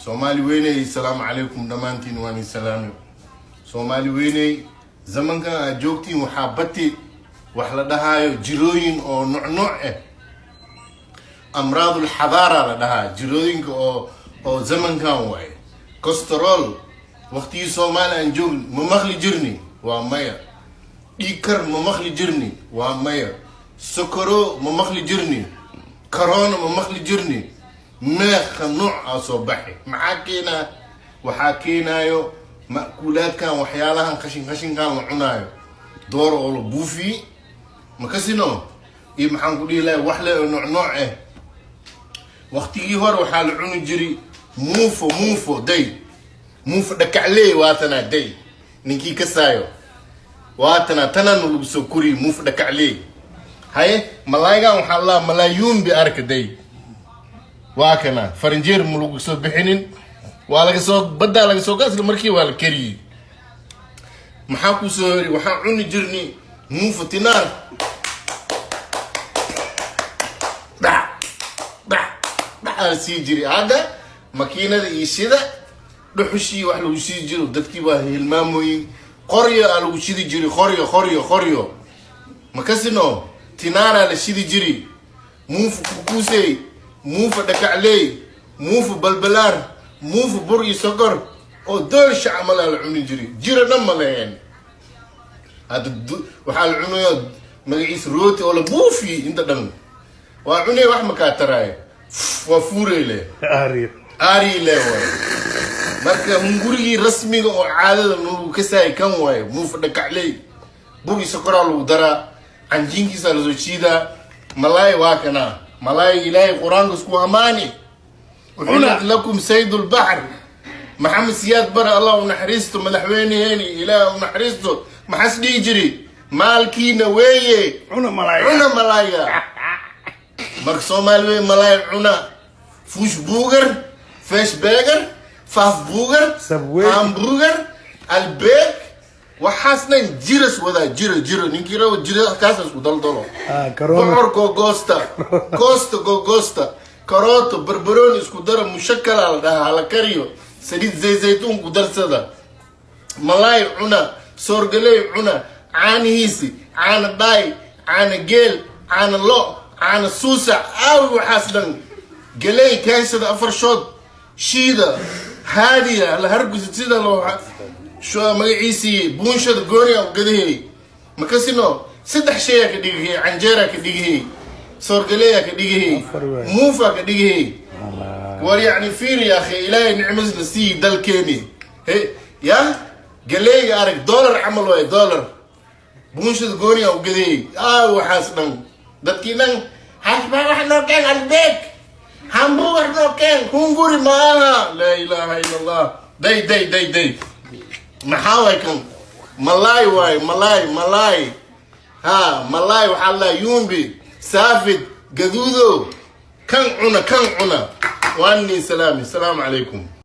Soomaali weyney, asalaamu calaykum dhammaantiin, waan salaami. Soomaali weyney, zamankan aad joogtiin waxaa bati wax la dhahaayo jirooyin oo nooc nooc ah, amraadul xadaara la dhahaa. Jirooyinka oo zamankan waaye cholesterol. Waqtigii Soomaali aan joogni ma maqli jirni? Waa maya. Dhiig kar ma maqli jirni? Waa maya. Sokoro ma maqli jirni? Corona ma maqli jirni? Meeqa nooc aa soo baxay? Maxaa keenaa? Waxaa keenaayo ma'kuulaadkan, waxyaalahan qashin qashinkan la cunaayo, dooro oo la buufiyi makasino iyo maxaan ku dhihi lahay, wax le oo nooc nooc ah. Waqtigii hore waxaa la cuni jiray muufo, muufo day, muufo dhakacleey. Waatanaa day, ninkii kasaayo waatanaa, tanana lagu soo koriyey muufo dhakacleey. Haye, malaaygan waxaa la malaayuun bi arka day, waa kana faranjeer ma lagu soo bixinin, waa laga soo baddaa, laga soo gaasla, markii waa la kariyey. Maxaa ku soo hori? Waxaan cuni jirnay muufo tinaar, dhac dhac dhac aa sii jiray. Hadda makiinada iyo shida dhuxushii wax lagu sii jiro dadkii baa hilmaamooyin. Qoryo aa lagu shidi jiray, qoryo, qoryo, qoryo makasino, tinaaraa la shidi jiri. Muufa kukuusey, muufa dhakacleey, muufa balbalaar, muufa bur iyo sokor oo doolsha camal aa la cuni jiray. Jiro dhan ma leheen. Hadda waxaa la cunayaa magaciisa rooti oo la buufiyey, inta dhan waa cunay, wax makaa taraayo, waa fuureyle. Aariyo. Aari le waay. Marka hungurigii rasmiga oo caadada nagu kasaay kan waayo, muufa dhakacley, bur iyo sokoraa lagu daraa, canjiinkiisaa lasoo jiidaa. Malaay waa kanaa, malaay Ilaahay Qur-aanka isku amaani: uxillat lakum sayd lbaxr. Maxamed Siyaad Bare, Allah u naxariisto, madaxweyneheeni, Ilaah u naxariisto, maxaas dhihi jiri? Maalkiina weeye. Cuna malaay. Cuna malaayga. Marka Soomaali wey, malaay cuna, fuush burger, fish burger, faaf burger. Subway. Hamburger, albeeg, waxaas dhan jiras wadaa, jiro jiro, ninkii rabo jiro kaas isku daldalo. Ah, corona. Bocor googoosta, goosta googoosta, karooto, barbarooni isku dara, mushakala la dhahaa, hala kariyo, saliid zaytuun ku darsada, malaay cuna, soorgaley cuna, caanihiisi, caana dhaay, caana geel, caana lo, caana suusac, aawi waxaas dhan. Galey keensada, afar shood shiida, haadiya la hargusid, sida loo sho magaciisii buunshada gooniya u gadahey makasino. Saddex shayaa ka dhigahey: canjeeraa ka dhigahey, soorgaleyaa ka dhigahey, Afar waay. muufaa ka dhigahey. War yacni fiir ya akhi, Ilaahay nicmas la siiyi dalkeeni. He ya galeyga arag, dollar camal waay, dollar buunshada gooniya u gadahey. Waxaas dhan dadkii dhan hasbaa wax noo keen, albeeg, hamburger noo keen, hunguri maaha. Laa ilaaha ila Allah. Day day day day, maxaa waay kan? Malaay waay, malaay, malaay. Ha, malaay waxaa la yumbi saafid gaduudo. Kan cuna, kan cuna. Waani salaami, asalaamu calaykum.